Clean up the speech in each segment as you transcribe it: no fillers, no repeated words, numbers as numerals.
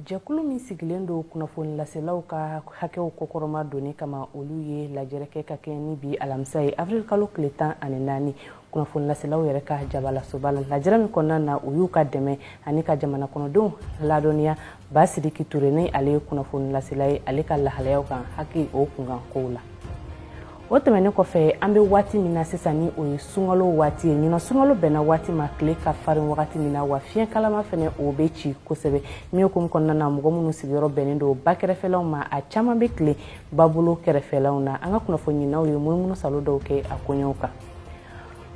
Jɛkulu min sigilen don kunnafoni laselaw ka hakɛw kɔkɔrɔma donni kama, olu ye lajɛrɛ kɛ ka kɛɲɛ ni bi alamisa ye, avril kalo tile 14, kunnafoni laselaw yɛrɛ ka jabalasoba la. Lajɛrɛ min kɔnɔna na, u y'u ka dɛmɛ ani ka jamana kɔnɔdenw ladɔnniya Basidiki Ture, ni ale ye kunnafoni lasela ye, ale ka lahalayaw kan haki o kunkan kow la. O tɛmɛnen kɔfɛ, an bɛ waati min na sisan, ni o ye sunkalo waati ye. Ɲinan sunkalo bɛnna waati ma, tile ka farin wagati min na, wa fiɲɛ kalama fɛnɛ o bɛ ci kosɛbɛ. Min hukumu kɔnɔna na, mɔgɔ minnu sigiyɔrɔ bɛnnen don ba kɛrɛfɛlaw ma, a caman bɛ tilen babolo kɛrɛfɛlaw na. An ka kunnafoniɲininaw ye munumunu salo dɔw kɛ a koɲɛw kan.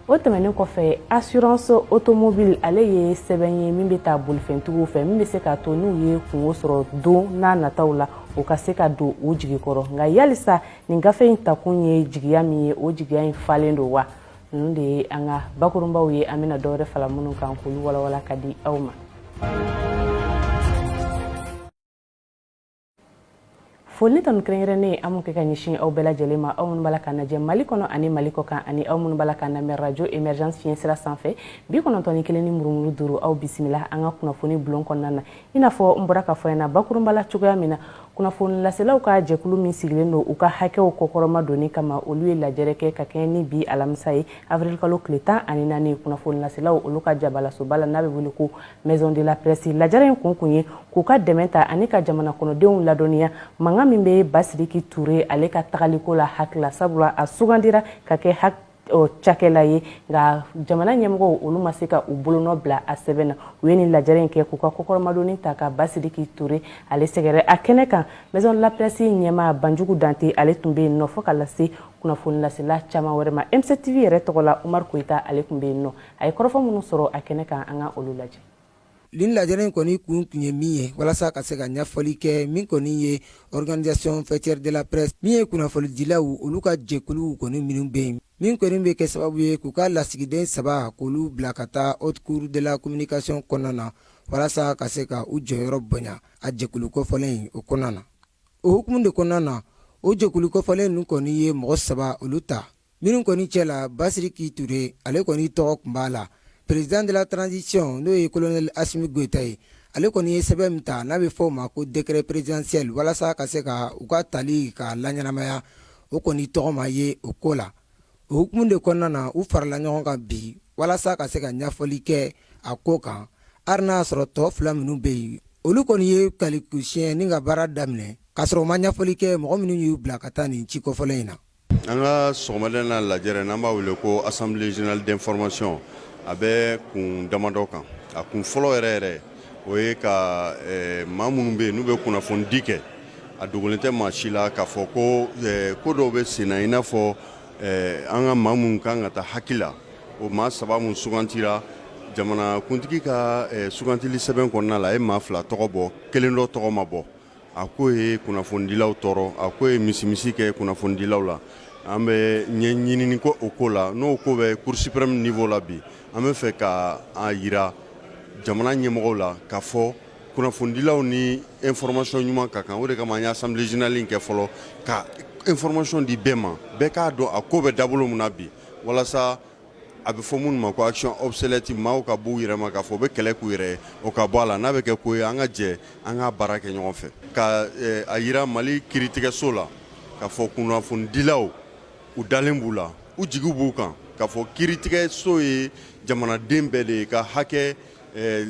O tɛmɛnen kɔfɛ, assurance automobile, ale ye sɛbɛn ye min bɛ taa bolifɛntigiw fɛ, min bɛ se k'a to n'u ye kungo sɔrɔ don n'a nataw la, u ka se ka don u jigi kɔrɔ. Nka yalisa nin gafe in takun ye jigiya min ye, o jigiya in falen don wa? Ninnu de ye an ka bakurunbaw ye, an bɛna dɔwɛrɛ fara minnu kan k'olu walawala ka di aw ma. Foli ni tanu kɛrɛnkɛrɛnnen an b'o kɛ ka ɲɛsin aw bɛɛ lajɛlen ma, aw minnu b'a la k'an lajɛ Mali kɔnɔ ani Mali kɔ kan, ani aw minnu b'a la k'an lamɛn radio Émergence fiɲɛ sira sanfɛ, 91 ni murumuru 5. Aw bisimila an ka kunnafoni bulon kɔnɔna na. I n'a fɔ n bɔra ka fɔ ɲɛna bakurunba la cogoya min na, kunnafoni laselaw ka jɛkulu min sigilen don u ka hakɛw kɔkɔrɔma donni kama, olu ye lajɛrɛ kɛ ka kɛɲɛ ni bi alamisa ye, avril kalo tile 14, kunnafoni laselaw olu ka jabalasoba la, n'a bɛ wele ko Maison de la Presse. Lajɛrɛ in kun kun ye k'u ka dɛmɛ ta ani ka jamana kɔnɔdenw ladɔnniya mankan min bɛ Basidiki Ture ale ka tagaliko la HAC la, sabula a sugandira ka kɛ HAC cakɛla ye, nka jamana ɲɛmɔgɔw olu ma se ka u bolonɔ bila a sɛbɛn na. U ye nin lajɛrɛ in kɛ k'u ka kɔkɔrɔmadonni ta ka Basidiki Ture ale sɛgɛrɛ. A kɛnɛ kan, Maison de la Presse ɲɛmaa Banjugu Dante, ale tun bɛ yen nɔ, fo ka lase kunnafoni lasela caman wɛrɛ ma. MCTV yɛrɛ tɔgɔ la, Umar Koyita, ale tun bɛ yen nɔ. A ye kɔrɔfɔ minnu sɔrɔ a kɛnɛ kan, an ka olu lajɛ. Nin lajɛrɛ in kɔni kun tun ye min ye, walasa ka se ka ɲɛfɔli kɛ min kɔni ye organisation faîtière de la presse, min ye kunnafonidilaw olu ka jɛkuluw kɔni minnu bɛ yen, min kɔni bɛ kɛ sababu ye k'u ka lasigiden saba k'olu bila ka taa haute cour de la communication kɔnɔna na, walasa ka se ka u jɔyɔrɔ bonya a jɛkulu kofɔlen in o kɔnɔna na. O hukumu de kɔnɔna na, o jɛkulu kofɔlen ninnu kɔni ye mɔgɔ saba olu ta, minnu kɔni cɛ la, Basiriki Ture, ale kɔni tɔgɔ tun b'a la. Président de la transition, n'o ye colonel Asimi Goyita ye, ale kɔni ye sɛbɛn min ta n'a bɛ fɔ o ma ko décret présidentiel, walasa ka se ka u ka tali ka laɲɛnamaya, o kɔni tɔgɔ ma ye o ko la. O hukumu de kɔnɔna na, u farala ɲɔgɔn kan bi walasa ka se ka ɲɛfɔli kɛ a ko kan, hali n'a y'a sɔrɔ tɔ fila minnu bɛ yen, olu kɔni ye kalikusiyɛn ni ka baara daminɛ k'a sɔrɔ u ma ɲɛfɔli kɛ mɔgɔ minnu y'u bila ka taa nin ci kofɔlen in na. An ka sɔgɔmada na lajɛrɛ, n'an b'a wele ko assemblée générale d'information, a bɛ kun damadɔ kan. A kun fɔlɔ yɛrɛ yɛrɛ, o ye ka maa minnu bɛ yen n'u bɛ kunnafonidi kɛ, a dogolen tɛ maa si la k'a fɔ ko ko dɔw bɛ sen na, i n'a fɔ an ka maa minnu kan ka taa HAC la, o maa saba min sugantira jamana kuntigi ka sugantili sɛbɛn kɔnɔna la, a ye maa fila tɔgɔ bɔ, kelen dɔ tɔgɔ ma bɔ. A ko ye kunnafonidilaw tɔɔrɔ, a ko ye misimisi kɛ kunnafonidilaw la. An bɛ ɲɛɲinini ko o ko la, n'o ko bɛ cour suprême niveau la bi. An bɛ fɛ ka a yira jamana ɲɛmɔgɔw la k'a fɔ kunnafonidilaw ni information ɲuman ka kan. O de kama an ye assemblée générale in kɛ fɔlɔ, ka information di bɛɛ ma, bɛɛ k'a dɔn a ko bɛ dabolo mun na bi, walasa a bɛ fɔ minnu ma ko action obsolète, maaw ka b'u yɛrɛ ma k'a fɔ u bɛ kɛlɛ k'u yɛrɛ ye, o ka bɔ a la. N'a bɛ kɛ ko ye, an ka jɛ an ka baara kɛ ɲɔgɔn fɛ ka a yira Mali kiiritigɛso la k'a fɔ kunnafonidilaw u dalen b'u la, u jigi b'u kan, k'a fɔ kiiritigɛso ye jamanaden bɛɛ de ye ka hakɛ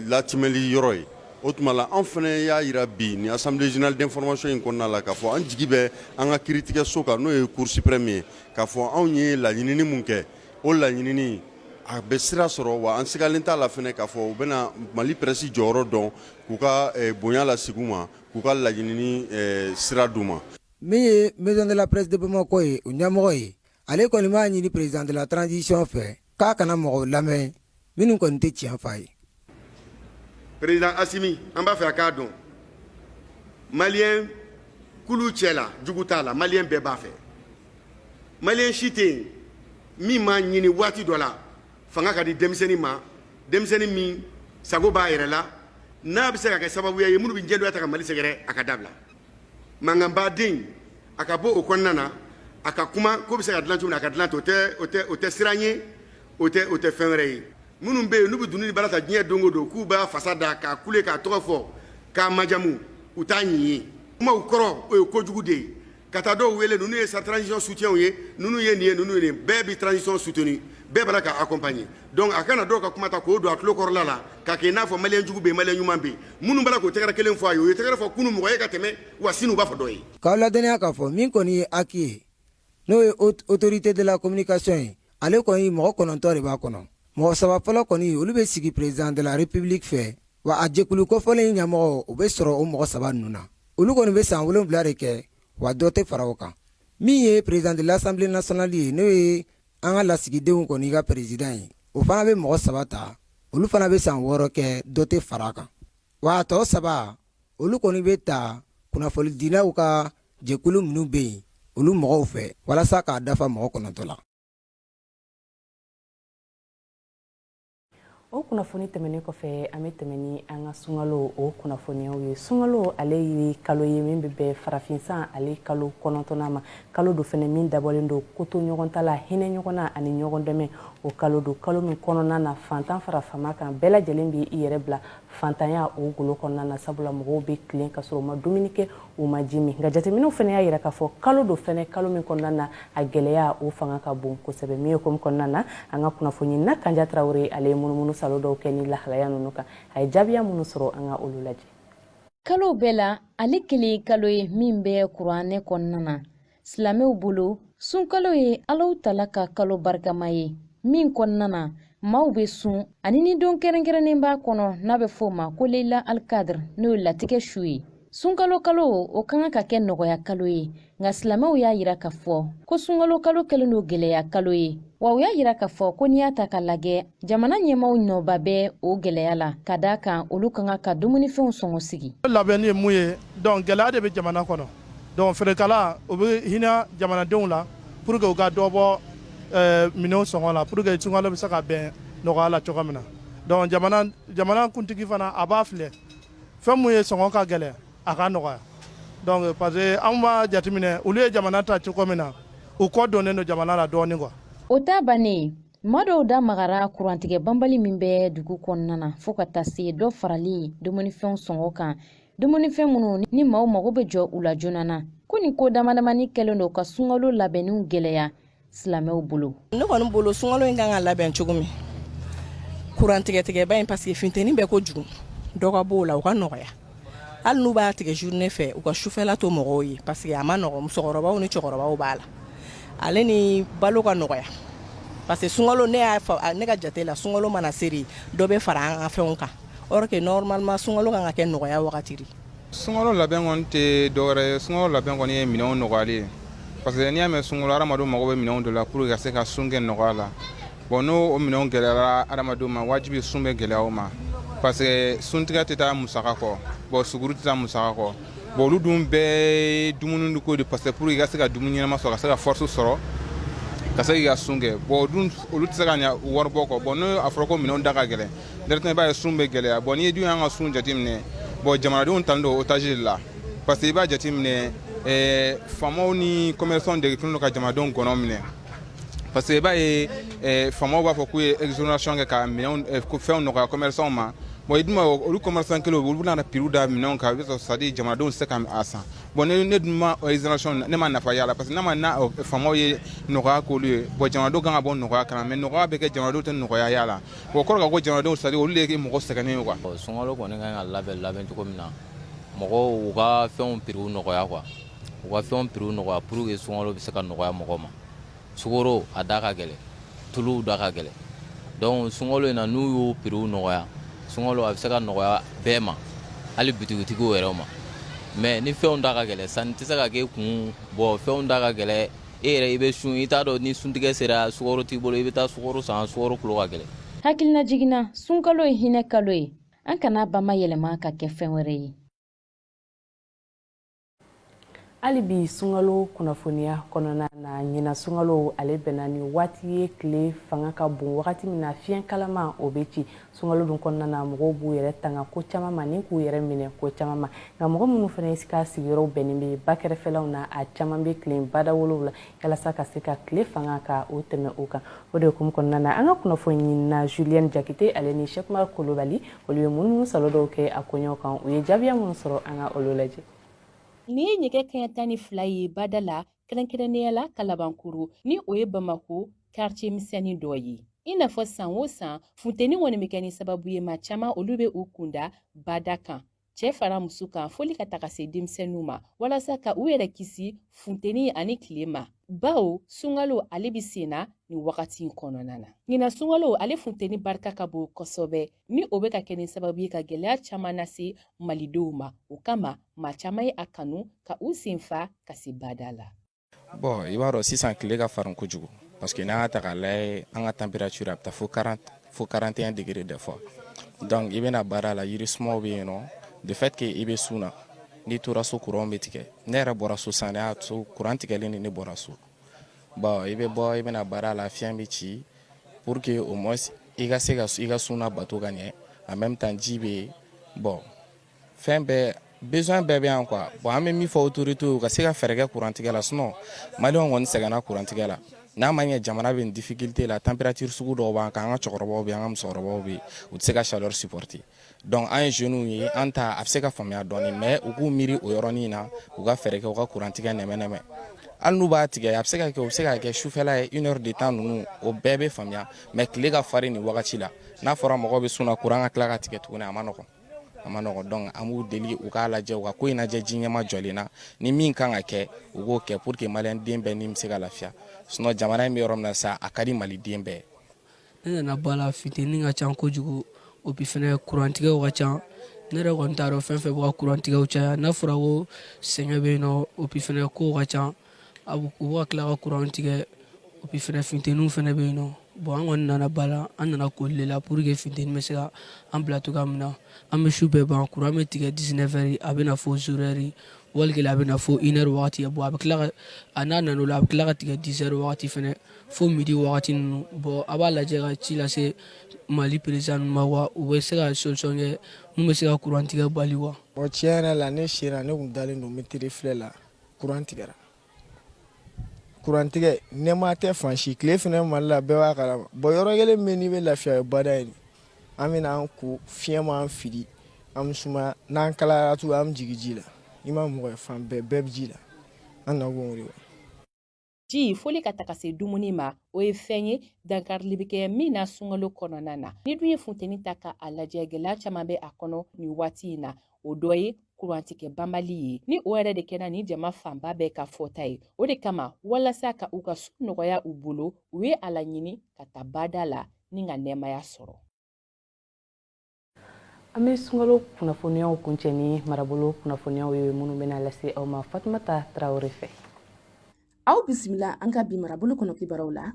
latimɛli yɔrɔ ye. O tuma la, an fana y'a yira bi ni assemblée générale d'information in kɔnɔna la k'a fɔ an jigi bɛ an ka kiiritigɛso kan, n'o ye cour suprême ye, k'a fɔ anw ye laɲinini mun kɛ, o laɲinini a bɛ sira sɔrɔ. Wa an sigalen t'a la fana k'a fɔ u bɛna Mali presse jɔyɔrɔ dɔn, k'u ka bonya lasigi u ma, k'u ka laɲinini sira d'u ma. Min ye Maison de la Presse de Bamakɔ ye, o ɲɛmɔgɔ ye, ale kɔni b'a ɲini président de la transition fɛ k'a kana mɔgɔw lamɛn minnu kɔni tɛ tiɲɛ f'a ye. Président Asimi, an b'a fɛ a k'a dɔn, maliyɛn kulu cɛ la jugu t'a la, maliyɛn bɛɛ b'a fɛ. Maliyɛn si tɛ yen min m'a ɲini waati dɔ la fanga ka di denmisɛnnin ma, denmisɛnnin min sago b'a yɛrɛ la, n'a bɛ se ka kɛ sababuya ye minnu bɛ jɛdoya ta ka Mali sɛgɛrɛ, a ka dabila. Mankanbaden a ka bɔ o kɔnɔna na, a ka kuma ko bɛ se ka dilan cogo min na, a ka dilan ten. O tɛ o tɛ o tɛ siran ye, o tɛ fɛn wɛrɛ ye. Minnu bɛ yen n'u bɛ dunun ni bala ta diɲɛ don o don, k'u b'a fasa da k'a kule k'a tɔgɔ fɔ. k'a majamu, u t'a ɲin ye. Kumaw kɔrɔ, o ye kojugu de ye. Ka taa dɔw wele, ninnu ye sa transition soutien ye, ninnu ye nin ye, ninnu ye nin, bɛɛ bɛ transition soutenu, bɛɛ b'a la ka accompagner. Donc a kana dɔw ka kuma ta k'o don a tulo kɔrɔla la k'a kɛ i n'a fɔ maliyɛn jugu bɛ yen, maliyɛn ɲuman bɛ yen. Minnu b'a la k'o tɛgɛrɛ kelen fɔ a ye, u ye tɛgɛrɛ fɔ kunun mɔgɔ ye ka tɛmɛ, wa sini u b'a fɔ dɔ ye. K'aw ladɔnniya k'a fɔ min kɔni ye HAC ye, n'o ye Haute Autorité de la Communication ye, ale kɔni mɔgɔ 9 de b'a kɔnɔ. Mɔgɔ 3 fɔlɔ kɔni, olu bɛ sigi président de la République fɛ, wa a jɛkulu kofɔlen in ɲɛmɔgɔ, o bɛ sɔrɔ o mɔgɔ 3 ninnu na. Olu kɔni bɛ san 7 de kɛ, wa dɔ tɛ fara o kan. Min ye président de l'Assemblée nationale ye, n'o ye an ka lasigidenw kɔni ka président ye, o fana bɛ mɔgɔ 3 ta, olu fana bɛ san 6 kɛ, dɔ tɛ fara a kan. Wa a tɔ 3, olu kɔni bɛ ta kunnafonidilaw ka jɛkulu minnu bɛ yen, olu mɔgɔw fɛ, walasa k'a dafa mɔgɔ 9 la. O kunnafoni tɛmɛnen kɔfɛ, an bɛ tɛmɛ ni an ka sunkalo o kunnafoniyaw ye. Sunkalo, ale ye kalo ye min bɛ bɛn farafin san ale kalo 9nan ma. Kalo don fɛnɛ min dabɔlen don koto ɲɔgɔn ta la, hinɛ ɲɔgɔn na ani ɲɔgɔn dɛmɛ. O kalo don, kalo min kɔnɔna na fantan fara fama kan, bɛɛ lajɛlen bɛ i yɛrɛ bila fantanya o golo kɔnɔna na, sabula mɔgɔw bɛ tilen ka sɔrɔ u ma dumuni kɛ, u ma ji min. Nka jateminɛw fana y'a yira k'a fɔ kalo don fɛnɛ, kalo min kɔnɔna na a gɛlɛya o fanga ka bon kosɛbɛ. Min ye komi kɔnɔna na, an ka kunnafoni na Kanja Tarawele, ale ye munumunu salo dɔw kɛ ni lahalaya ninnu kan. A ye jaabiya minnu sɔrɔ, an ka olu lajɛ. Kalo bɛɛ la, ale kelen kalo ye min bɛ kuranɛ kɔnɔna na. Silamɛw bolo, sunkalo ye Alahu tala ka kalo barikama ye min kɔnɔna na maaw bɛ sun, ani ni don kɛrɛnkɛrɛnnen b'a kɔnɔ n'a bɛ fɔ o ma ko Leila Alikadr, n'o ye latigɛ su ye. Sunkalo kalo, o ka kan ka kɛ nɔgɔya kalo ye, nka silamɛw y'a yira k'a fɔ ko sunkalo kalo kɛlen don gɛlɛya kalo ye. Wa u y'a yira k'a fɔ ko n'i y'a ta ka lajɛ, jamana ɲɛmaaw nɔba bɛ o gɛlɛya la, ka d'a kan olu ka kan ka dumunifɛnw sɔngɔ sigi. Labɛnni ye mun ye? Donc gɛlɛya de bɛ jamana kɔnɔ. Donc feerekɛla, o bɛ hinɛ jamanadenw la pour que u ka dɔ bɔ minɛnw sɔngɔ la, pour que sunkalo bɛ se ka bɛn nɔgɔya la cogo min na. Donc jamana kuntigi fana, a b'a filɛ fɛn mun ye sɔngɔ ka gɛlɛn, a ka nɔgɔya. Donc parce que anw b'a jateminɛ, olu ye jamana ta cogo min na, u kɔ donnen don jamana la dɔɔnin quoi. O ta bannen, maa dɔw da magara kurantigɛ banbali min bɛ dugu kɔnɔna na, fo ka taa se dɔ farali dumunifɛnw sɔngɔ kan, dumunifɛn minnu ni maaw mago bɛ jɔ u la joona na. Ko nin ko damadamani kɛlen don ka sunkalo labɛnniw gɛlɛya silamɛw bolo. Ne kɔni bolo, sunkalo in kan ka labɛn cogo min, kuran tigɛtigɛba in, parce que funteni bɛ kojugu, dɔ ka b'o la, u ka nɔgɔya. Hali n'u b'a tigɛ journée fɛ, u ka sufɛla to mɔgɔw ye, parce que a ma nɔgɔ, musokɔrɔbaw ni cɛkɔrɔbaw b'a la. Ale ni balo ka nɔgɔya, parce que sunkalo, ne y'a fɔ, ne ka jate la, sunkalo mana seri, dɔ bɛ fara an ka fɛnw kan, or que normalement sunkalo kan ka kɛ nɔgɔya wagati de. Sunkalo labɛn kɔni tɛ dɔwɛrɛ ye. Sunkalo labɛn kɔni ye minɛnw nɔgɔyali ye, parce que n'i y'a mɛn sunkalo, hadamadenw mago bɛ minɛnw de la pour que ka se ka sun kɛ nɔgɔya la. Bon, n'o o minɛnw gɛlɛyara hadamadenw ma, wajibi sun bɛ gɛlɛya o ma, parce que suntigɛ tɛ taa musaka kɔ, bon, suguru tɛ taa musaka kɔ. Bon, olu dun bɛɛ ye dumuni ko de, parce que pour que i ka se ka dumuni ɲɛnama sɔrɔ, ka se ka force sɔrɔ ka se k'i ka sun kɛ. Bon, dun olu tɛ se ka ɲa wari bɔ kɔ. Bon, n'o a fɔra ko minɛnw da ka gɛlɛn directement, i b'a ye sun bɛ gɛlɛya. Bon, n'i ye dun y'an ka sun jateminɛ, bon, jamanadenw talen don otage de la, parce que i b'a jateminɛ, faamaw ni commerçants de kɛlen don ka jamanadenw gɔnɔ minɛ, parce que i b'a ye, faamaw b'a fɔ k'u ye exonération kɛ ka minɛnw fɛnw nɔgɔya commerçants ma. Bon, i dun b'a ye, olu commerçant kelen, olu bɛna prix da minɛnw kan, i bɛ sɔrɔ, c'est à dire jamanadenw tɛ se ka a san. Bon, ne dun ma exonération, ne ma nafa y'a la, parce que n'a ma na faamaw ye nɔgɔya k'olu ye, bon, jamanadenw kan ka bɔ nɔgɔya kalama, mais nɔgɔya bɛ kɛ, jamanadenw tɛ nɔgɔya y'a la. Bon, o kɔrɔ ka ko jamanadenw, c'est à dire olu de ye mɔgɔ sɛgɛnnen ye quoi. Sunkalo kɔni kan ka labɛn labɛn cogo min na, mɔgɔw u ka fɛnw prix nɔgɔya quoi, u ka fɛnw prix nɔgɔya pour que sunkalo bɛ se ka nɔgɔya mɔgɔ ma. Sukaro a da ka gɛlɛn, tuluw da ka gɛlɛn. Donc sunkalo in na, n'u y'o prix nɔgɔya, sunkalo a bɛ se ka nɔgɔya bɛɛ ma, hali bitigitigiw yɛrɛ ma. Mais ni fɛnw da ka gɛlɛn, sanni tɛ se ka k'e kun. Bɔn, fɛnw da ka gɛlɛn, e yɛrɛ i bɛ sun, i t'a dɔn ni suntigɛ sera, sukaro t'i bolo, i bɛ taa sukaro san, sukaro kilo ka gɛlɛn. Hakilina jiginna, sunkalo ye hinɛ kalo ye, an kana ba mayɛlɛma ka kɛ fɛn wɛrɛ ye. Hali bi sunkalo kunnafoniya kɔnɔna na, ɲinan sunkalo ale bɛnna ni waati ye tile fanga ka bon wagati min na, fiɲɛ kalama o bɛ ci. Sunkalo dun kɔnɔna na, mɔgɔw b'u yɛrɛ tanga ko caman ma ni k'u yɛrɛ minɛ ko caman ma. Nka mɔgɔ minnu fana ka sigiyɔrɔw bɛnnen bɛ ba kɛrɛfɛlaw na, a caman bɛ tilen badawolow la walasa ka se ka tile fanga ka o tɛmɛ o kan. O de hukumu kɔnɔna na, an ka kunnafoni ɲinina Julienne Jakite ale ni Sɛkumar Kulubali, olu ye munumunu salo dɔw kɛ a koɲɛw kan. U ye jaabiya minnu sɔrɔ, an ka olu lajɛ. Nin ye nɛgɛ kaɲɛ 12 ye bada la, kɛrɛnkɛrɛnnenya la Kalabankoro, ni o ye Bamako quartier misɛnnin dɔ ye. I n'a fɔ san o san, funteni kɔni bɛ kɛ ni sababu ye maa caman olu bɛ u kunda bada kan, cɛ fara muso kan, foli ka taga se denmisɛnninw ma, walasa ka u yɛrɛ kisi funteni ani tile ma, bawo sunkalo ale bɛ sen na nin wagati in kɔnɔna na. Ɲinan sunkalo ale funteni barika ka bon kosɛbɛ, ni o bɛ ka kɛ ni sababu ye ka gɛlɛya caman lase malidenw ma. O kama maa caman ye a kanu ka u senfa ka se bada la. Bon, i b'a dɔn sisan tile ka farin kojugu, parce que n'an y'a ta k'a lajɛ, an ka température a bɛ taa fo 40, fo 41 degré des fois. Donc i bɛna baara la, yiri sumaw bɛ yen nɔ. De fait que i bɛ sun na, n'i tora so, courant bɛ tigɛ. Ne yɛrɛ bɔra so sisan, ne y'a to courant tigɛlen ni ne bɔra so. Bon, i bɛ bɔ, i bɛna baara la, fiɲɛ bɛ ci, pour que au moins i ka se ka i ka sun na bato ka ɲɛ. En même temps, ji bɛ yen. Bon, fɛn bɛɛ, besoin bɛɛ bɛ yan quoi. Bon, an bɛ min fɔ autorité, u ka se ka fɛɛrɛ kɛ courant tigɛ la, sinon maliyɛnw kɔni sɛgɛnna courant tigɛ la. N'a ma ɲɛ, jamana bɛ nin difficulté la, température sugu dɔw b'an kan, an ka cɛkɔrɔbaw bɛ yen, an ka musokɔrɔbaw bɛ yen, u tɛ se ka chaleur supporter. Donc an ye jeunes ye, an ta a bɛ se ka faamuya dɔɔni, mais u k'u miiri o yɔrɔnin na, u ka fɛɛrɛ kɛ u ka courant tigɛ nɛmɛ nɛmɛ. Hali n'u b'a tigɛ, a bɛ se ka kɛ, u bɛ se ka kɛ sufɛla ye, une heure de temps ninnu, o bɛɛ bɛ faamuya. Mais tile ka farin nin wagati la, n'a fɔra mɔgɔw bɛ sun na, courant ka tila ka tigɛ tuguni, a ma nɔgɔn, a ma nɔgɔn. Donc an b'u deli u k'a lajɛ, u ka ko in lajɛ ji ɲɛma jɔlen na, ni min kan ka kɛ, u k'o kɛ, pour que maliyɛn den bɛɛ ni bɛ se ka lafiya. Sinon jamana in bɛ yɔrɔ min na sa, a ka di maliden bɛɛ. Ne nana ba la, funteni ka ca kojugu, o bi fɛnɛ kurantigɛw ka ca. Ne yɛrɛ kɔni t'a dɔn fɛn fɛn bɛ ka kurantigɛw caya. N'a fɔra ko sɛgɛn bɛ yen nɔ, o bi fɛnɛ kow ka ca, u bɛ ka tila ka kuran tigɛ, o bi fɛnɛ funteniw fɛnɛ bɛ yen nɔ. Bon, an kɔni nana ba la, an nana koli de la pour que funteni bɛ se ka an bila cogoya min na. An bɛ su bɛɛ ban, kuran bɛ tigɛ 19 heures, a bɛ na fo 0 heure, wali kelen a bɛ na fo 1 heure wagati. Bon, a bɛ tila ka a n'a nana o la, a bɛ tila ka tigɛ 10 heures wagati fɛnɛ fo midi wagati ninnu. Bon, a b'a lajɛ ka ci lase Mali président ninnu ma wa, u bɛ se ka solution kɛ mun bɛ se ka kuran tigɛ bali wa. Bon, tiɲɛ yɛrɛ la, ne sera, ne kun dalen don, n bɛ télé filɛ la, kuran tigɛra. Kurantigɛ, nɛma tɛ fan si, tile fɛnɛ Mali la, bɛɛ b'a kalama. Bon, yɔrɔ kelen min n'i bɛ lafiya, o ye bada ye. An bɛna an ko, fiɲɛ m'an fili, an bɛ sumaya, n'an kalayara tuguni, an bɛ jigin ji la. I ma mɔgɔ ye, fan bɛɛ, bɛɛ bɛ ji la. An nakun o de ye. Ji foli ka taga se dumuni ma, o ye fɛn ye dankarili bɛ kɛ min na sunkalo kɔnɔna na. Ni dun ye funteni ta ka a lajɛ, gɛlɛya caman bɛ a kɔnɔ nin waati in na. O dɔ ye kurantigɛ banbali ye, ni o yɛrɛ de kɛra ni jama fanba bɛɛ ka fɔta ye. O de kama, walasa ka u ka sun nɔgɔya u bolo, u ye a laɲini ka taa bada la ni ka nɛɛmaya sɔrɔ. An bɛ sunkalo kunnafoniyaw kuncɛ ni marabolo kunnafoniyaw ye, minnu bɛna lase aw ma Fatumata Tarawele fɛ. Aw bisimila an ka bi marabolo kɔnɔ kibaruw la.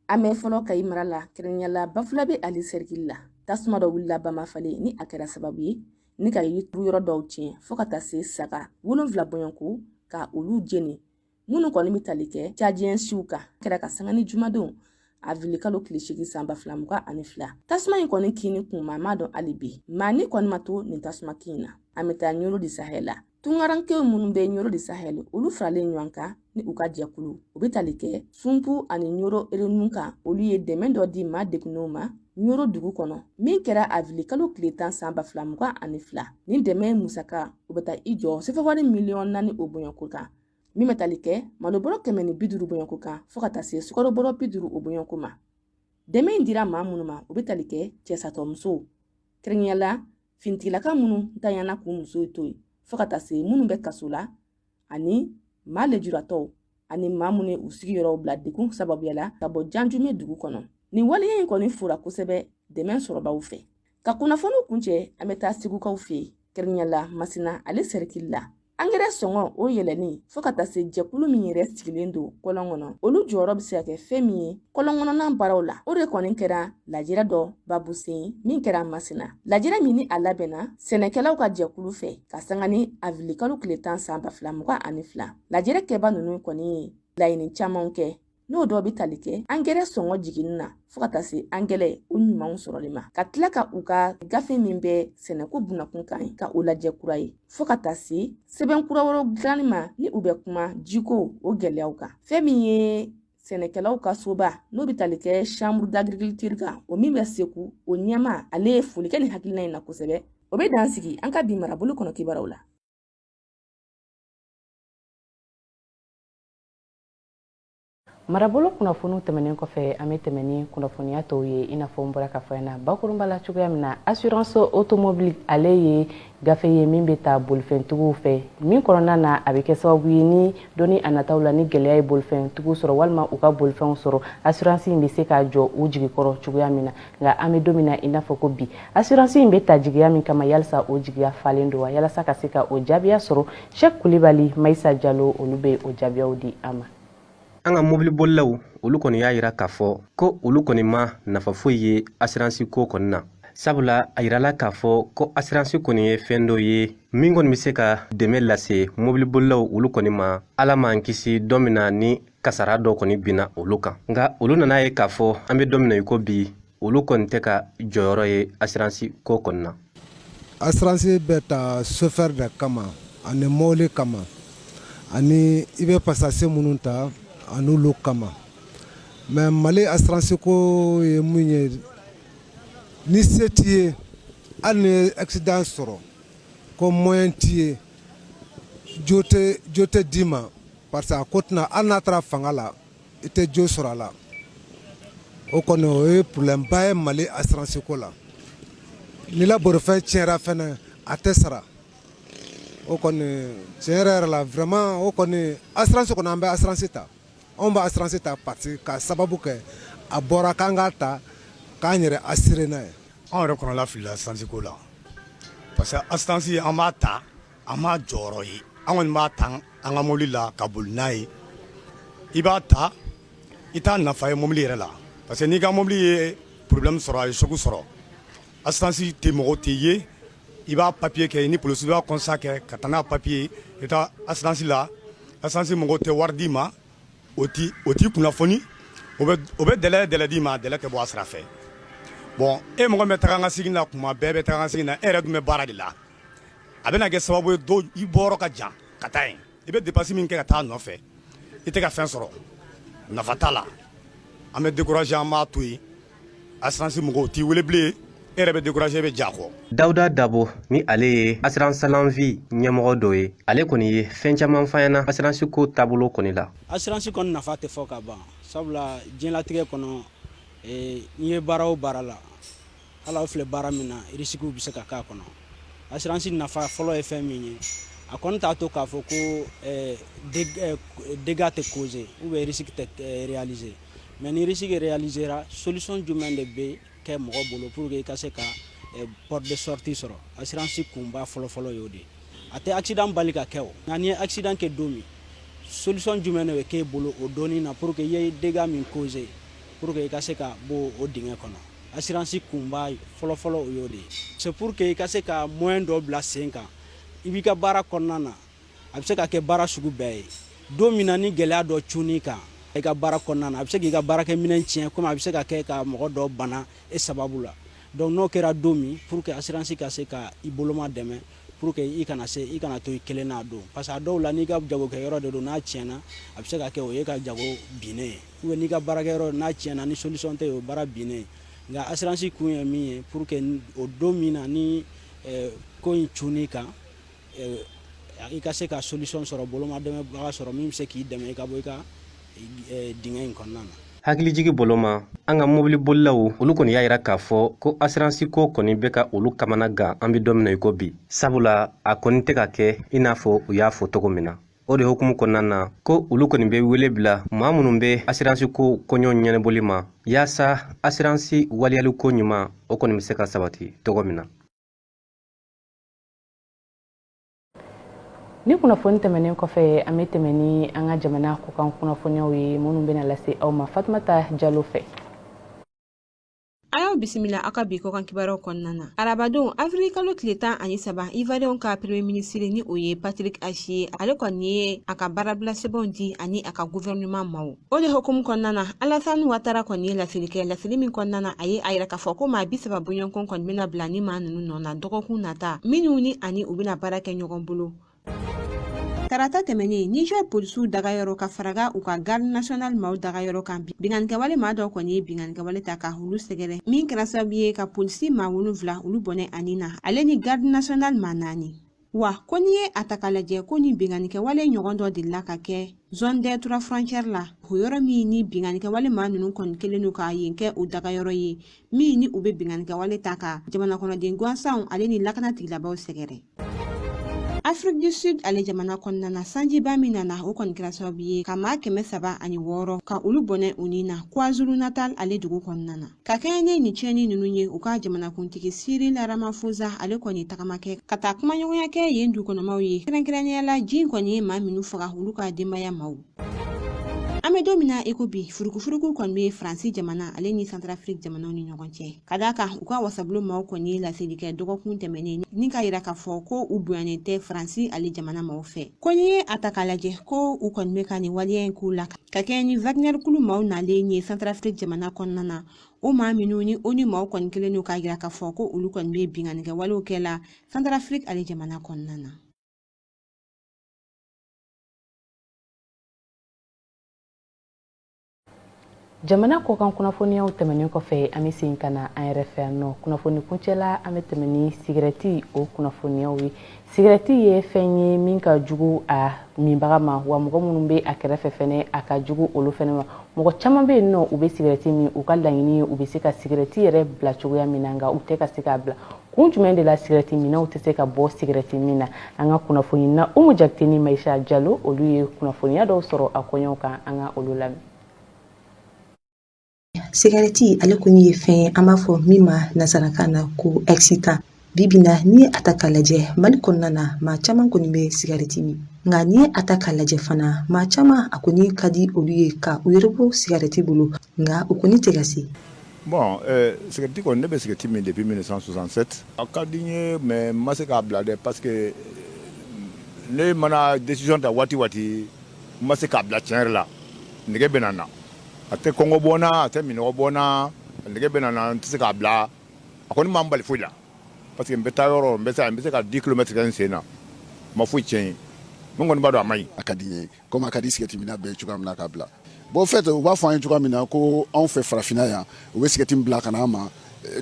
An bɛ fɔlɔ Kayi mara la, kɛrɛnkɛrɛnnenya la Bafulabe ali sɛrikili la. Tasuma dɔ wulila Bamafale, ni a kɛra sababu ye ni ka yiri yɔrɔ dɔw tiɲɛ, fo ka taa se saga 7 bɔɲɔgɔnko ka olu jeni, minnu kɔni bɛ tali kɛ cajiyɛn siw kan. Kɛra ka sanga ni jumadon avril kalo tile 8 san 2022. Tasuma in kɔni kinni kun, maa m'a dɔn hali bi. Maa ni kɔni ma to nin tasuma kin na. An bɛ taa Ɲoro di Sahel la. Tungarankew minnu bɛ Ɲoro di Sahel, olu faralen ɲɔgɔn kan ni u ka jɛkulu, u bɛ tali kɛ Sunpu ani Ɲoro Erenu kan, olu ye dɛmɛ dɔ di maa degunnenw ma Ɲoro dugu kɔnɔ, min kɛra avril kalo tile 10 san 2022. Nin dɛmɛ musaka, u bɛ taa i jɔ sefawari miliyɔn 4 o bɔɲɔgɔnko kan, min bɛ tali kɛ malobɔrɔ 150 bɔɲɔgɔnko kan, fo ka taa se sukarobɔrɔ 50 o bɔɲɔgɔnko ma. Dɛmɛ in dira maa minnu ma, u bɛ tali kɛ cɛsatɔ musow, kɛrɛnkɛrɛnnenya la finitigilaka minnu ntanyana k'u musow to yen, fo ka taa se minnu bɛ kaso la, ani maa lejuratɔw, ani maa minnu ye u sigiyɔrɔw bila degun sababuya la ka bɔ Janjumɛ dugu kɔnɔ. Nin waleya in kɔni fora kosɛbɛ dɛmɛ sɔrɔbaw fɛ. Ka kunnafoniw kuncɛ, an bɛ taa Segukaw fɛ yen, kɛrɛnkɛrɛnnenya la Masina ale sɛrikili la. Angɛrɛ sɔngɔ o yɛlɛnni fo ka taa se jɛkulu min yɛrɛ sigilen don kɔlɔn kɔnɔ, olu jɔyɔrɔ bɛ se ka kɛ fɛn min ye kɔlɔn kɔnɔna baaraw la, o de kɔni kɛra lajɛrɛ dɔ babusen min kɛra Masina. Lajɛrɛ min ni a labɛnna sɛnɛkɛlaw ka jɛkulu fɛ ka sanga ni avril tile 10 san 2022. Lajɛrɛ kɛba ninnu kɔni ye laɲini camanw kɛ, n'o dɔ bɛ tali kɛ angɛrɛ sɔngɔ jiginni na fo ka taa se angɛrɛ o ɲumanw sɔrɔli ma, ka tila ka u ka gafe min bɛ sɛnɛko bunakun kan ka o lajɛ kura ye, fo ka taa se sɛbɛn kura wɛrɛw dilanni ma ni u bɛ kuma jiko o gɛlɛyaw kan. Fɛn min ye sɛnɛkɛlaw ka soba n'o bɛ tali kɛ chambre d'agriculture kan, o min bɛ Segu, o ɲɛmaa, ale ye foli kɛ nin hakilina in na kosɛbɛ. O bɛ dan sigi an ka bi marabolo kɔnɔ kibaruw la. Marabolo kunnafoniw tɛmɛnen kɔfɛ, an bɛ tɛmɛ ni kunnafoniya tɔw ye. I n'a fɔ n bɔra ka fɔ na bakurunba la cogoya min na, assurance automobile, ale ye gafe ye min bɛ ta bolifɛntigiw fɛ, min kɔnɔna na a bɛ kɛ sababu ye ni dɔnni a nataw la, ni gɛlɛya ye bolifɛntigiw sɔrɔ walima u ka bolifɛnw sɔrɔ, assurance in bɛ se ka jɔ u jigi kɔrɔ cogoya min na. Nka an bɛ don min na i n'a fɔ ko bi, assurance in bɛ ta jigiya min kama, yalisa o jigiya falen don wa? Yalasa ka se ka o jaabiya sɔrɔ, Cheick Kulibali, Mayisa Jalo, olu bɛ o jaabiyaw di an ma. An ka mobilibolilaw, olu kɔni y'a yira k'a fɔ ko olu kɔni ma nafa foyi ye asiransi ko kɔni na, sabula a yirala k'a fɔ ko asiransi kɔni ye fɛn dɔ ye min kɔni bɛ se ka dɛmɛ lase mobilibolilaw olu kɔni ma, Ala m'an kisi, don min na ni kasara dɔ kɔni binna olu kan. Nka olu nana ye k'a fɔ an bɛ don min na i ko bi, olu kɔni tɛ ka jɔyɔrɔ ye asiransi ko kɔni na. Asiransi bɛ ta chauffeur de kama ani mobili kama, ani i bɛ passager minnu ta an'olu kama. Mais Mali asiransi ko ye mun ye, ni se t'i ye, hali ni ye accident sɔrɔ ko moyen t'i ye, jo tɛ d'i ma, parce que a ko tɛna, hali n'a taara fanga la, i tɛ jo sɔrɔ a la. O kɔni, o ye problème ba ye Mali assurance ko la. N'i la bolifɛn tiɲɛra fɛnɛ, a tɛ sara. O kɔni, tiɲɛ yɛrɛ yɛrɛ la, vraiment, o kɔni, assurance kɔni, an bɛ assurance ta, anw bɛ assurance ta parce que ka sababu kɛ a bɔra k'an k'a ta k'an yɛrɛ assurer n'a ye. Anw yɛrɛ kɔnɔla filila assurance ko la, parce que assurance, an b'a ta, an m'a jɔyɔrɔ ye. An kɔni b'a ta an ka mobili la ka boli n'a ye. I b'a ta, i t'a nafa ye mobili yɛrɛ la, parce que n'i ka mobili ye problème sɔrɔ, a ye choc sɔrɔ, assurance tɛ, mɔgɔ tɛ ye. I b'a papier kɛ ni polisi b'a constat kɛ ka taa n'a papier, i taa assurance la, assurance mɔgɔw tɛ wari d'i ma, o ti o t'i kunnafoni, o bɛ délai d'i ma, délai tɛ bɔ a sira fɛ. Bon, e mɔgɔ min bɛ taga n ka segin na kuma bɛɛ, bɛ taga n ka segin na, e yɛrɛ dun bɛ baara de la, a bɛna kɛ sababu ye dɔw i bɔyɔrɔ ka jan ka taa yen, i bɛ dépense min kɛ ka taa nɔfɛ, i tɛ ka fɛn sɔrɔ, nafa t'a la. An bɛ décourager, an b'a to yen. Assurance mɔgɔw t'i wele bilen, e yɛrɛ bɛ décourager, e bɛ ja kɔ. Dawuda Dabo ni ale ye assurance Lanvi ɲɛmɔgɔ dɔ ye, ale kɔni ye fɛn caman fɔ an ɲɛna assurance ko taabolo kɔni la. Assurance kɔni nafa tɛ fɔ ka ban, sabula diɲɛlatigɛ kɔnɔ, n'i ye baara o baara la, hali aw filɛ baara min na, risque bɛ se ka k'a kɔnɔ. Assurance nafa fɔlɔ ye fɛn min ye, a kɔni t'a to k'a fɔ ko dégâts tɛ causer ou bien risque tɛ réaliser, mais ni risque réalisera, solution jumɛn de bɛ kɛ mɔgɔ bolo pour que i ka se ka porte de sortie sɔrɔ? Assurance kunba fɔlɔfɔlɔ y'o de ye. A tɛ accident bali ka kɛ o, nka n'i ye accident kɛ don min, solution jumɛn de bɛ k'e bolo o donni na pour que i ye dégâts min causer, pour que i ka se ka bɔ o dingɛ kɔnɔ? Assurance kunba fɔlɔfɔlɔ, o y'o de ye. C'est pour que i ka se ka moyen dɔ bila sen kan i b'i ka baara kɔnɔna na. A bɛ se ka kɛ baara sugu bɛɛ ye. Don min na ni gɛlɛya dɔ cunn'i kan i ka baara kɔnɔna na, a bɛ se k'i ka baarakɛminɛn tiɲɛ, komi a bɛ se ka kɛ ka mɔgɔ dɔ bana e sababu la. Donc n'o kɛra don min, pour que assurance ka se ka i boloma dɛmɛ pour que i kana se i kana to i kelen n'a don, parce que a dɔw la, n'i ka jagokɛyɔrɔ de don, n'a tiɲɛna, a bɛ se ka kɛ o ye ka jago binnen ye, ou bien n'i ka baarakɛyɔrɔ n'a tiɲɛna, ni solution tɛ yen, o ye baara binnen ye. Nka assurance kun ye min ye, pour que o don min na ni ko in cunn'i kan, i ka se ka solution sɔrɔ, boloma dɛmɛbaga sɔrɔ min bɛ se k'i dɛmɛ i ka bɔ i ka dingɛ in kɔnɔna na. Hakilijigi bolo ma, an ka mobilibolilaw, olu kɔni y'a yira k'a fɔ ko asiransi ko kɔni bɛ ka olu kamana gan an bɛ don min na i ko bi, sabula a kɔni tɛ ka kɛ i n'a fɔ u y'a fɔ cogo min na. O de hukumu kɔnɔna na ko olu kɔni bɛ wele bila maa minnu bɛ asiransi ko koɲɔ ɲɛnabɔli ma, yaasa asiransi waleyali ko ɲuman, o kɔni bɛ se ka sabati cogo min na. Ni kunnafoni tɛmɛnen kɔfɛ, an bɛ tɛmɛ ni an ka jamana kɔkan kunnafoniyaw ye, minnu bɛna lase aw ma Fatumata Jalo fɛ. A y'aw bisimila aw ka bi kɔkan kibaruyaw kɔnɔna na. Arabadon, avril kalo tile 13, Ivoiriyɛnw ka premier ministre, ni o ye Patrick Achi ye, ale kɔni ye a ka baarabila sɛbɛnw di ani a ka gouvernement maaw. O de hukumu kɔnɔna na, Alassane Ouattara kɔni ye laseli kɛ, laseli min kɔnɔna na, a ye a yira k'a fɔ ko maa 30 bɔɲɔgɔnko kɔni bɛna bila ni maa ninnu nɔ na dɔgɔkun nata, minnu ni ani u bɛna baara kɛ ɲɔgɔn bolo. Tarata tɛmɛnen, Niger polisiw dagayɔrɔ ka faraga u ka garde nationale maaw dagayɔrɔ kan, binkannikɛwale maa dɔw kɔni ye binkannikɛwale ta ka olu sɛgɛrɛ, min kɛra sababu ye ka polisi maa 7 olu bɔnɛ a ni na, ale ni garde nationale maa 4. Wa ko n'i ye a ta k'a lajɛ, ko ni binkannikɛwale ɲɔgɔn dɔ delila ka kɛ zone des trois frontières la, o yɔrɔ min ni binkannikɛwale maa ninnu kɔni kɛlen don ka yen kɛ u dagayɔrɔ ye, min ni u bɛ binkannikɛwale ta ka jamana kɔnɔden gansanw ale ni lakana tigilabaw sɛgɛrɛ. Afrique du Sud ale jamana kɔnɔna na, sanjiba min nana, o kɔni kɛra sababu ye ka maa 306 ka olu bɔnɛ u ni na KwaZulu Natal ale dugu kɔnɔna na. Ka kɛɲɛ ni nin tiɲɛni ninnu ye, u ka jamanakuntigi Cyril Ramaphosa ale kɔni tagama kɛ ka taa kumaɲɔgɔnya kɛ yen dugukɔnɔmaw ye, kɛrɛnkɛrɛnnenya la ji in kɔni ye maa minnu faga, olu ka denbaya maaw. An bɛ don min na i ko bi, furukufuruku kɔni bɛ Faransi jamana ale ni Centrafrique jamanaw ni ɲɔgɔn cɛ, ka d'a kan u ka wasabulon maaw kɔni ye laseli kɛ dɔgɔkun tɛmɛnen ni k'a yira k'a fɔ ko u bonyanen tɛ Faransi ale jamana maaw fɛ. Ko n'i ye a ta k'a lajɛ, ko u kɔni bɛ ka nin waleya in k'u la ka kɛɲɛ ni Wagner kulu maaw nalen ye Centrafrique jamana kɔnɔna na, o maa minnu ni ONU maaw kɔni kɛlen don k'a yira k'a fɔ ko olu kɔni bɛ binkannikɛ walew kɛ la Centrafrique ale jamana kɔnɔna na. Jamana kɔkan kunnafoniyaw tɛmɛnen kɔfɛ, an bɛ segin ka na an yɛrɛ fɛ yan nɔ. Kunnafoni kuncɛla, an bɛ tɛmɛ ni sigɛrɛti o kunnafoniyaw ye. Sigɛrɛti ye fɛn ye min ka jugu a minbaga ma, wa mɔgɔ minnu bɛ a kɛrɛfɛ fɛnɛ, a ka jugu olu fɛnɛ ma. Mɔgɔ caman bɛ yen nɔ, u bɛ sigɛrɛti min, u ka laɲini ye u bɛ se ka sigɛrɛti yɛrɛ bila cogoya min na, nka u tɛ ka se k'a bila. Kun jumɛn de la sigɛrɛti minnaw tɛ se ka bɔ sigɛrɛti min na? An ka kunnafoni na, Umu Jakite ni Mayisa Jalo, olu ye kunnafoniya dɔw sɔrɔ a koɲɛw kan. An ka olu lamɛn. Sigarɛti ale kɔni ye fɛn ye, an b'a fɔ min ma nansarakan na ko excitant. Bi bi na, n'i ye a ta k'a lajɛ Mali kɔnɔna na, maa caman kɔni bɛ sigarɛti min. Nka n'i ye a ta k'a lajɛ fana, maa caman a kɔni ka di olu ye ka u yɛrɛ bɔ sigarɛti bolo, nka u kɔni tɛ ka se. Bon, sigɛrɛti kɔni, ne bɛ sigɛrɛti min depuis 1967. A ka di n ye, mais n ma se k'a bila dɛ, parce que ne mana décision ta waati waati, n ma se k'a bila. Tiɲɛ yɛrɛ la, nege bɛ na n na. A tɛ kɔngɔ bɔ n na, a tɛ minɔgɔ bɔ n na, nege bɛ na n na, n tɛ se k'a bila. A kɔni m'an bali foyi la, parce que n bɛ taa yɔrɔ, n bɛ se ka 10 kilomètres kɛ n sen na, n ma foyi tiɲɛ ye. N kɔni b'a dɔn a man ɲi. A ka di n ye komi a ka di sigɛrɛti minna bɛɛ ye cogoya min na k'a bila. Bon, en fait, u b'a fɔ an ye cogoya min na ko anw fɛ farafinna yan, u bɛ sigɛrɛti min bila ka na an ma,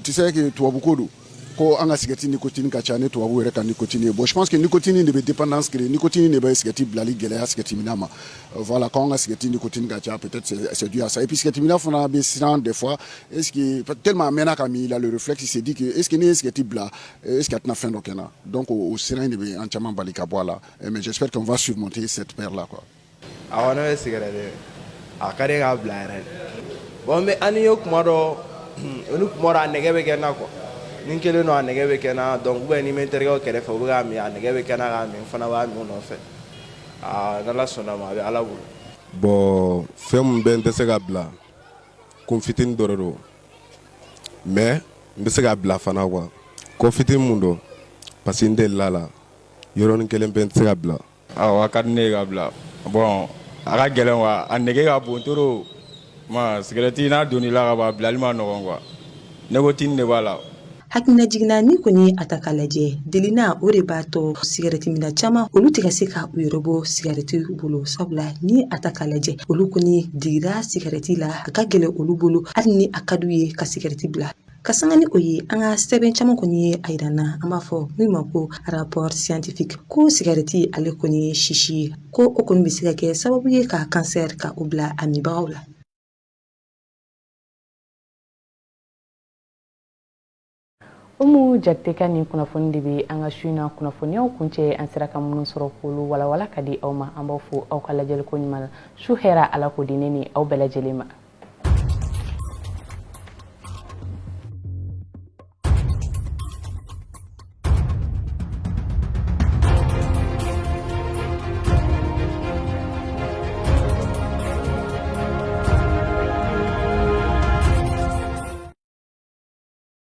tu sais que tubabu ko don, ko an ka sigɛrɛti nicotine ka ca ni tubabu yɛrɛ ka nicotine ye. Bon, je pense que nicotine de bɛ dépendance créer, nicotine de bɛ sigɛrɛti bilali gɛlɛya sigɛrɛti minna ma. Voilà, ko an ka sigɛrɛti nicotine ka ca, peut-être c'est dû à ça. Et puis sigɛrɛti minna fana bɛ siran des fois, est-ce que tellement a mɛnna ka min, il a le réflexe, il s'est dit que est-ce que ne ye sigɛrɛti bila, est-ce que a tɛna fɛn dɔ kɛ n na? Donc o siran in de bɛ an caman bali ka bɔ a la, mais j'espère qu'on va surmonter cette peur là, quoi. Awɔ, ne bɛ sigɛrɛti, a ka di k'a bila yɛrɛ. Bon, mais ani ye kuma dɔ o ni kuma dɔ, a nɛgɛ bɛ kɛ n na quoi. Ni n kelen don, a nɛgɛ bɛ kɛ n na. Donc ou bien ni n bɛ n terikɛw kɛrɛfɛ, u bɛ k'a min, a nɛgɛ bɛ kɛ n na k'a min, n fana b'a min u nɔfɛ. Aa, n'Ala sɔnna ma, a bɛ Ala bolo. Bon, fɛn min bɛ n tɛ se ka bila, kun fitinin dɔ de don, mais n bɛ se k'a bila fana quoi. Ko fitinin mun don, parce que n delila la, yɔrɔnin kelen bɛ n tɛ se ka bila. Awɔ, a ka di ne ye ka bila. Bon, a ka gɛlɛn quoi, a nege ka bon trop ma. Sigɛrɛti n'a donn'i la ka ban, a bilali ma nɔgɔn quoi, nicotine de b'a la. Hakilina jiginna, ni kɔni ye a ta k'a lajɛ, delina o de b'a to sigɛrɛti minna caman olu tɛ ka se ka u yɛrɛ bɔ sigɛrɛti bolo, sabula ni a ta k'a lajɛ, olu kɔni digira sigɛrɛti la, a ka gɛlɛn olu bolo hali ni a ka d'u ye ka sigɛrɛti bila. Ka sanga ni o ye, an ka sɛbɛn caman kɔni ye a yira na, an b'a fɔ min ma ko rapport scientifique, ko sigɛrɛti ale kɔni ye sisi ye, ko o kɔni bɛ se ka kɛ sababu ye ka kansɛri ka o bila a minbagaw la. Umu Jakite ka nin kunnafoni de bɛ an ka su in na kunnafoniyaw kuncɛ. An sera ka minnu sɔrɔ k'olu walawala ka di aw ma, an b'aw fo aw ka lajɛliko ɲuman na. Su hɛrɛ, Ala k'o di ne ni aw bɛɛ lajɛlen ma.